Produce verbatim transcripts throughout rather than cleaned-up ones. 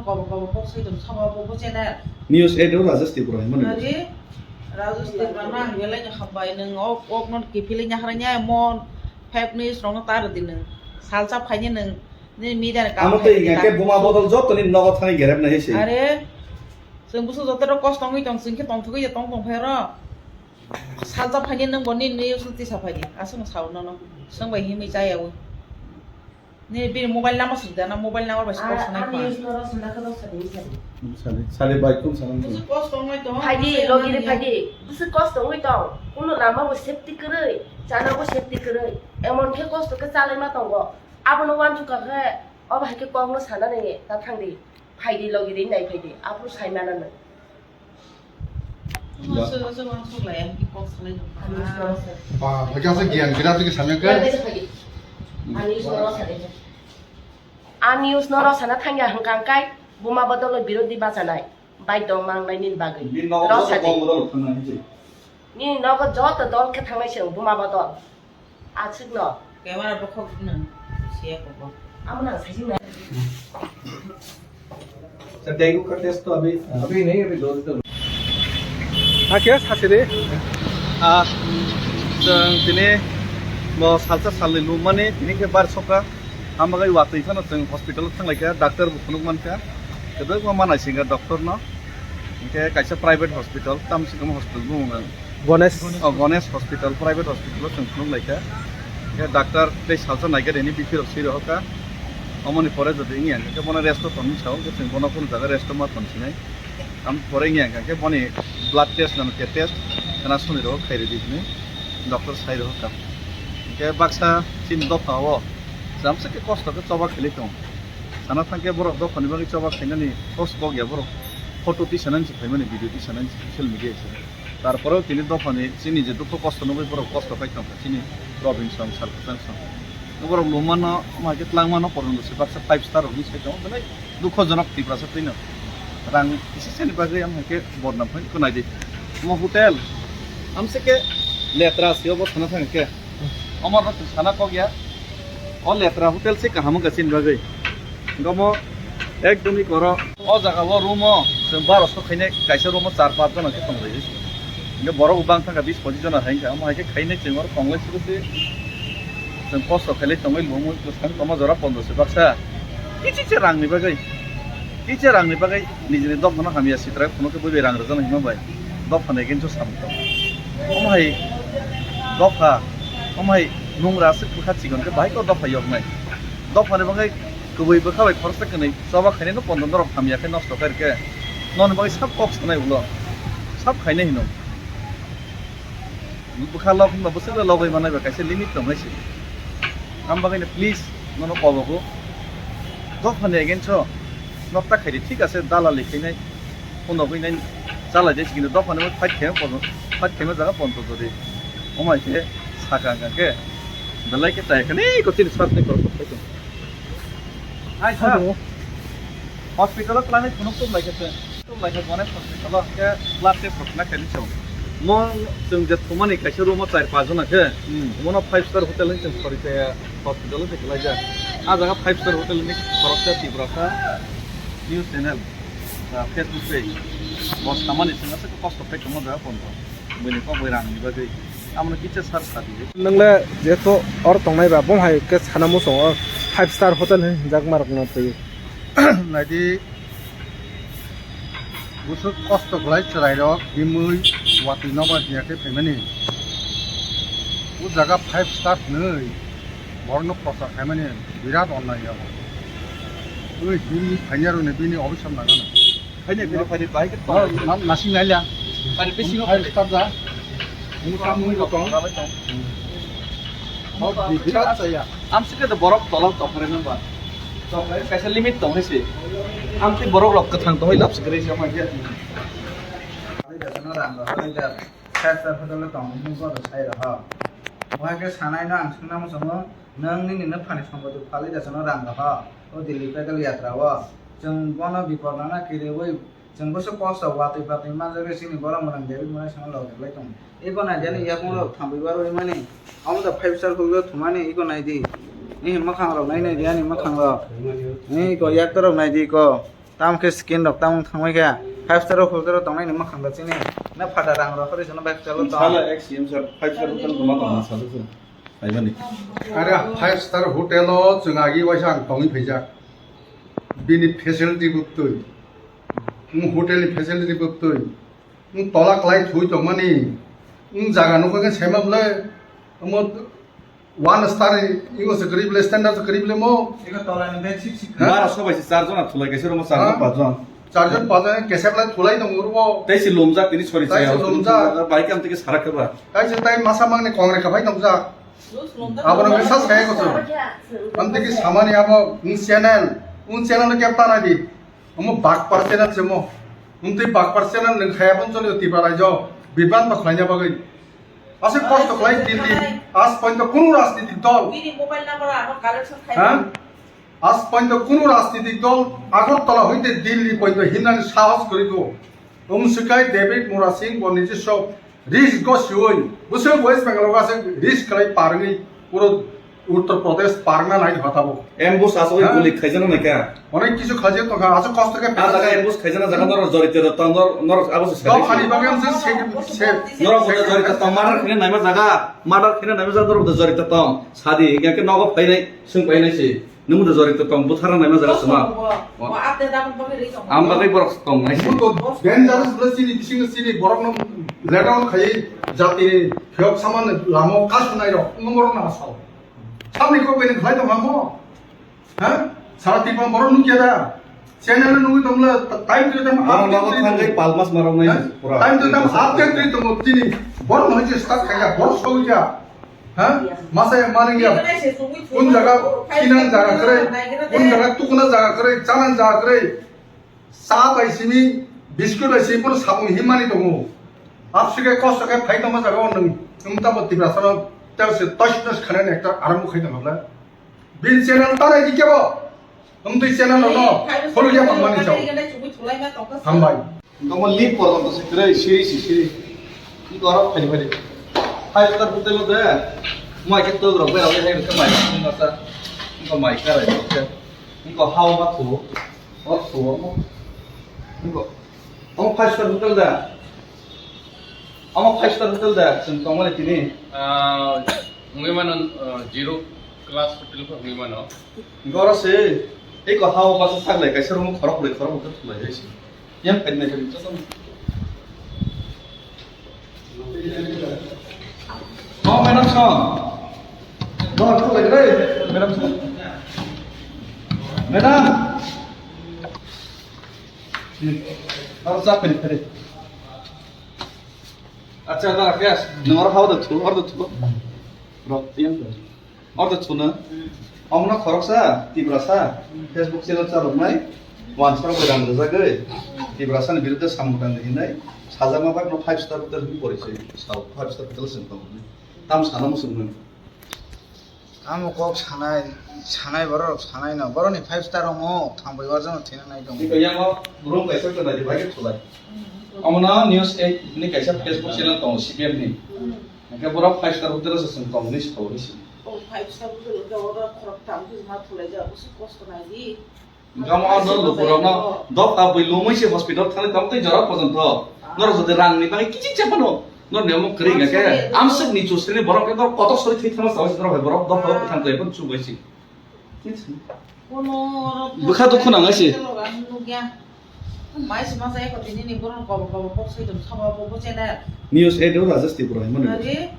Kobo kobo kok sai tong sabo bo bo channel. News eight o Rajesh Tripura hwnmani. Ari Rajesh Tripura na ang belai no hambai, nwng ok ok no kiphilwi nyahranya mo fake news rok no tar di nwng. Salsa phaini nwng ni media ni Amo kam tei khai di hingke ta. Buma bodol joto ni nogo thani gerep na hisi. Are chwng busu joto rok kosto wngwi tong, chwng khe tong thugwi tong tong phai ro. Salsa phaini nwng bo ni news no tisa phaidi. Aswk no sao nono. Swng bai himwi chaya wi. Ni bini mobile number swijak na, mobile number bai call sanai kha. Ani news no rw sana kha dok sadi sadi. Sale, sale bai kum sana. Busu kosto wngwi tong. Phaidi, logi de phaidi. Busu kosto wngwi tong. Kuno lama bo safety kwrwi, chana bo safety kwrwi. Emon khe kosto khe chalai ma tongo. Abono uansukha khe, obo hai khe kok no sana nini ta thangdi. Phaidi, logi de nai phaidi. Aphuru sai mana nw. Ba, bhai, kasa giyan, kira tu ke samya ke? Ani news no rw sana thangya hwnkha hwnkhe buma bodol o birodhi bachanai bai tong mangnai nini bagwi. Nini nogo joto dol khe thangnai se. Nini nogo joto dol khe thangnai se buma bodol. Aswkno. Camera bokhok no siya koko. Amo nang sajing na. Sir, dengue ka test to abhi, abhi nahi, abhi dose to. Hakhe sachiri. Ah, chwng tini bo salsa salni lumani tini khe bar sokha. Hambagai watwi phano chwng hospital thanglaikha, doctor bo phunuk mankha. Kwbangma manai singkha doctor no. Hinkhe kaisa private hospital, Tamsikam hospital bumung. Ganesh. Oh, Ganesh Hospital, private hospital o chwng phunuk laikha. Hinkhe doctor tei salsa naikha reni B P rok swi rohorkha. Omoni pore jodi wngya hinkhe bono rest o tongwi sao, hinkhe chwng bono kunu jaga rest o ma tong sinai. Am pore wngya hinkhe boni blood test nang khe test khna soni rohor khairidi hinwi doctor sai rohorkha. Hinkhe baksa chini dopha o jamsa khe kosto khe choba khailai tongo. Sana thangkhe borok dophani bagwi choba khainani kos kok ya borok. Photo tisanani se phaimani, video tisanani se social media se. Tarporeo tini dophani chini je dukhu kosto nugwi borok kosto khai tongkha chini Robin song, Sarkisang song. Borok lumano, omo hai khe tlangmano porjonto se baksa five star rokni sai tongo, belai dukhojonok Tiprasa twino. Rang kisi sani bagwi omo hai khe bodnam khai kwnai di. Omo hotel, amse khe letra se obo sana thangkhe. Omor no sana kok ya. O letra hotel se kaham wngkha chini bagwi. Gomo ekdom i koro. O jaga o room o chwng baro so khainai kaisa room o char panch jona khe tong lai. Inge borok bang thangkha bis pochis jona hai kha. Omo hai khe khainai chwng oro tong lai sibisi. Chwng kosto khailai tongwi lungwi kwthang tongma jora pondro se baksa. Kichi che rang ni bagwi. Kichi rang ni bagwi. Nijini dophano hamya sitra phunukhe bui bai rang rwjaknai hwnma bai dophani against o samung tong. Omo hai dopha, omo hai nungra aswk bwkha chikon khe bahai khe o dopha yoknai. Dophani bagwi kwbwi bwkha bai khoroksa kwnwi choba khainai no pondo norok hamya khe nosto khairokhe noni bagwi sab kok sanai ulo sab khainai hino. Bwkha lok hwnba bwswk logwi manai ba kaisa limit tong hai se. Am bagwi no please nono kobogo. Dophani against o nok ta khaidi thik ase dalali khainai. Phunugwi nai chalai de sikino dophani fight khaima pono fight khaima jaga ponto jodi. Omai khe saka hwnkha khe belai khe chaya khe nei ko chini sat ni korok phai tong. Hai sir. Hello. Hospital o twlangwi phunuk tum lai khe se. Tum lai khe Ganesh hospital o khe blood test rok khlai khe ni chwng. Mo chwng je thumani kaisa room o char panch jona khe. Hmm. Mono five star hotel ni chwng sori khe hospital o se kwlai jak. A jaga five star hotel ni khoroksa Tiprasa news channel, ah, Facebook page. Bo samani chwng aswk kosto khai tongma jaga ponto. Buini kok bai rang ni bagwi. Amno kisa sar sadi. Nwngle jeto or tongnai ba bom hai khe sana muchungo five star hotel hinjak ma rok no twi. Naidi busuk kosto khlai chwrai rok bimui watwi nobar diya khe phaimani. O jaga five star hwnwi borokno prochar khaimani birat onnai abo. Ui bini phainai rokni bini obisam nangano. Phainai, phainai, phainai, bahai khe tong. Na, nasing nai liya. Phainai, bisingo phainai. Start da. Mungsa mung tong. Tong, tong. Hok di birat saya. Amsike de borok tolak tongphre nang ba. Tongphre kaisa limit tong hai se. Amtwi borok rok kwthang tongwi lab sikre se ma khe. Phalai da, no rang rok phalai da. Sir, sir, hotel o tong, nung bodo sai rok. Wahai khe sanai no ang swngna muchungo. Nwng nini nwphani sompoti phalwi da chwngno rang rwkha, o Delhi pedal yatra o. Chwng bono bipor nangna kiriwi, chwng bwswk kosto watwi patwi manjagwi chini borok mwrang David Murai songno logi rwlai tongo. Eko naidi ani yakung rok thambwi barwi mani, omo da five star hotel o thumani eko naidi. Nini mwkhang rok nai naidi ani mwkhang rok. Nini eko yakta rok naidi eko. Tamo khe skin rok tamo thangwi khe five star hotel o tongnai ni makhang da chini. Na phada rang rok ri jono five star o tong. Sala ek C M sir five star hotel tongma tongma sala se. Aibani. Are five star hotel o chwng agi waisa ang tongwi phaijak. Bini facility bwktwi. Ang hotel ni facility bwktwi. Ang tola klai thui tongmani. Ang jaga nukha khe saima bwle. Omo One star ni, ego se kwrwi bwle, standard se kwrwi bwle mo. Ego tola ni bed sheet sheet. Ha? Bara sobai se char jona thulai kaisa romo char jon, ha? Pach jon. Char jon pach jon kesa bwle thulai tongo oro. Tai se lomjak tini sori chaya. Tai se lomjak. Bai kam tike sarak khe ba. Tai se tai masa mangni kongre kaphai tongjak. Abono kisa saya ko. Am tike samani abo, un channel, un channel no kep tanai di. Omo bakpar channel se mo. Umtwi bakpar channel nwng khaya pon choli Tripura rajyo bibran ba khlaina bagwi. Aswk kosto khlai Delhi, as pointo kunu rajnitik dol. Bini mobile number ano collection khai. Ha? As pointo kunu rajnitik dol Agartala hoite Delhi pointo hinani sahos kwrwi ko. Umswkai David Murasing bo nijiswa risk go siwi. Bwswk West Bengal o aswk risk khlai parwi puro Uttar Pradesh parna nai hota bo. Ambush aswk guli khaijana nai kha. Onek kisu khaijak tongkha, aswk kosto khe. A jaga ambush khaijana jaga norok jorito tong, norok abo se. Dok khani bagwi amse se. Norok jorito tong, murder khine naima jaga, murder khine naima jaga norok jorito tong. Sadi, ya ke nogo phainai, sung phainai se. Nwng bo jorito tong, buthara naima jaga suma. Am bagwi borok tong nai se. Dangerous bla sini, bising sini, borok no let down khai, jati phiyok saman lamo kasunai rok, ngomoro na asal. Sabni kok bini khlai tong hamo? Ha? Sara Tripura borok nukya da? Channel nungwi tongla time to time update. Borok nogo thangwi palmas marok nai pura. Time to time update twi tongo tini. Borok no je start khaikha, borok sogya. Ha? Masa ya maring ya. Kun jaga kinan jaga kre, kun jaga tukuna jaga kre, chanan jaga kre. Cha bai simi, biscuit bai simi, bono sabung himani tongo. Absike kosto khe phai tongma jaga o nwng, nwng tamo Tiprasa no, tei se tosh tosh khanani ekta arambo khai tongla. Bin channel ta nai dikhe bo. Nwng twi channel no, follow ya tongmani chao. Hambai. Tongma lip porjonto se kwrwi, siri si siri. Nko aro phai phai. Five star hotel o de, mai khe tog rok bai rok hai khe mai khe masa. Nko mai karai khe. Nko hao ma thu. O thu omo. Nko. Omo five star hotel da. Omo five star hotel da. Chwng tongmani tini. Ah, wngwi mano, ah, zero class hotel khe wngwi mano. Goro se, ei kotha o basa sak lai kaisa room khorok bwrwi khorok bwkha thum lai hai se. Yang phaidi nai phaidi joto no. Oh, madam song. Dor thum lai re, madam song. Madam. Dor sa phaidi phaidi. Acha, da Rakesh, nung oro hao da thu, oro da thu. Rok yang da. Ortho chuna. Omono khoroksa Tiprasa Facebook channel chaloknai, wansarok bai rang rwjagwi Tiprasani biruddhe samung tangdi hinwi sajakma bagno five star hotel hinwi porichoi sao, five star hotel se wng tongmani. Tamo sana muchungmani. Tamo kok sanai, sanai borok sanai no. Borokni five star omo thangbai warjano thina nai tongo. Tei yango room kaisa kwnai di bai khe thulai. Omono News eight ni kaisa Facebook channel tongo C P M ni. Hingke borok five star hotel o se chwng tong hinwi sao hinwi se. O five star hotel hwnkhe oro khoroktham khe ma thulaijak, bwswk kosto nai di. Hingke omo o norok lukurokno dopha bui lumui se hospital thangwi tong tei jora porjonto. Norok jodi rangni bagwi kiching se phano norokni omo kwrwi hingkhe amswkni chusrini borok khe norok kotor sori thwi thangma saui se norok hai borok dopha o kwthang twi phano chubai se. Bwkha dukhu nang ai se. Mai se masa eko tini ni borok kobo kobo kok soi tong sabo bo bo channel. News eight o Rajesh Tripura hinmani. Ari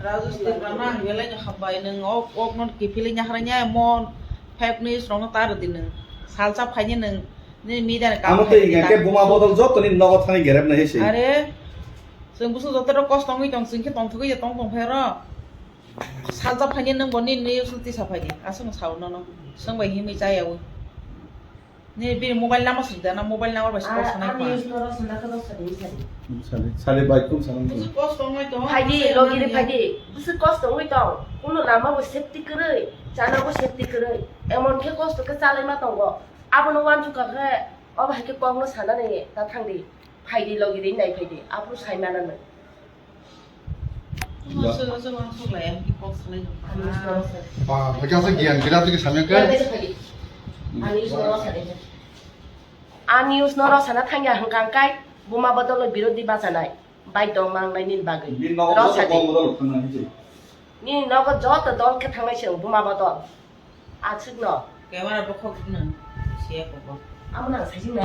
Rajesh Tripura na ang belai no hambai nwng ok ok no kiphilwi nyakhra nya mon fake news rok no ta rwdi nwng. Salsa phaini nwng ni media ni. Amo tei hingke buma bodol joto ni nogo thani gerep nai se. Are chwng busu joto rok kosto wngwi tong chwng khe tong thugwi tong tong phai ro. Salsa phaini nwng bo nini news no tisa phaidi. Aswk no sao nono. Swng bai himwi chayawi. Nini bini mobile number swk dana, mobile number bai swk sanai. Ani news no rosna khe rosadi sadi. Sadi, sadi bai kum sanam. Bwswk kosto wngwi tongo. Phaidi, logi de phaidi. Bwswk kosto wngwi tong. Kuno lama bo safety kwrwi, chana bo safety kwrwi. Emon khe kosto khe chalai ma tongo. Abono wansukha khe, obo hai khe kok no sana nai ta thangdi. Phaidi, logi de nai phaidi. Aphuru sai mana nai. Ba, bwkha se giyan birat ke samya ke. A news no rosana thangya hwnkha hwnkhe buma bodol no birodhi bachanai bai tong mangnai nini bagwi. Nini nogo joto rosadi. Dol bodol thangna hinwi. Nini nogo joto dol khe thangnai se buma bodol. Aswk no. Camera bokhok no siya koko. Amo nang saising na.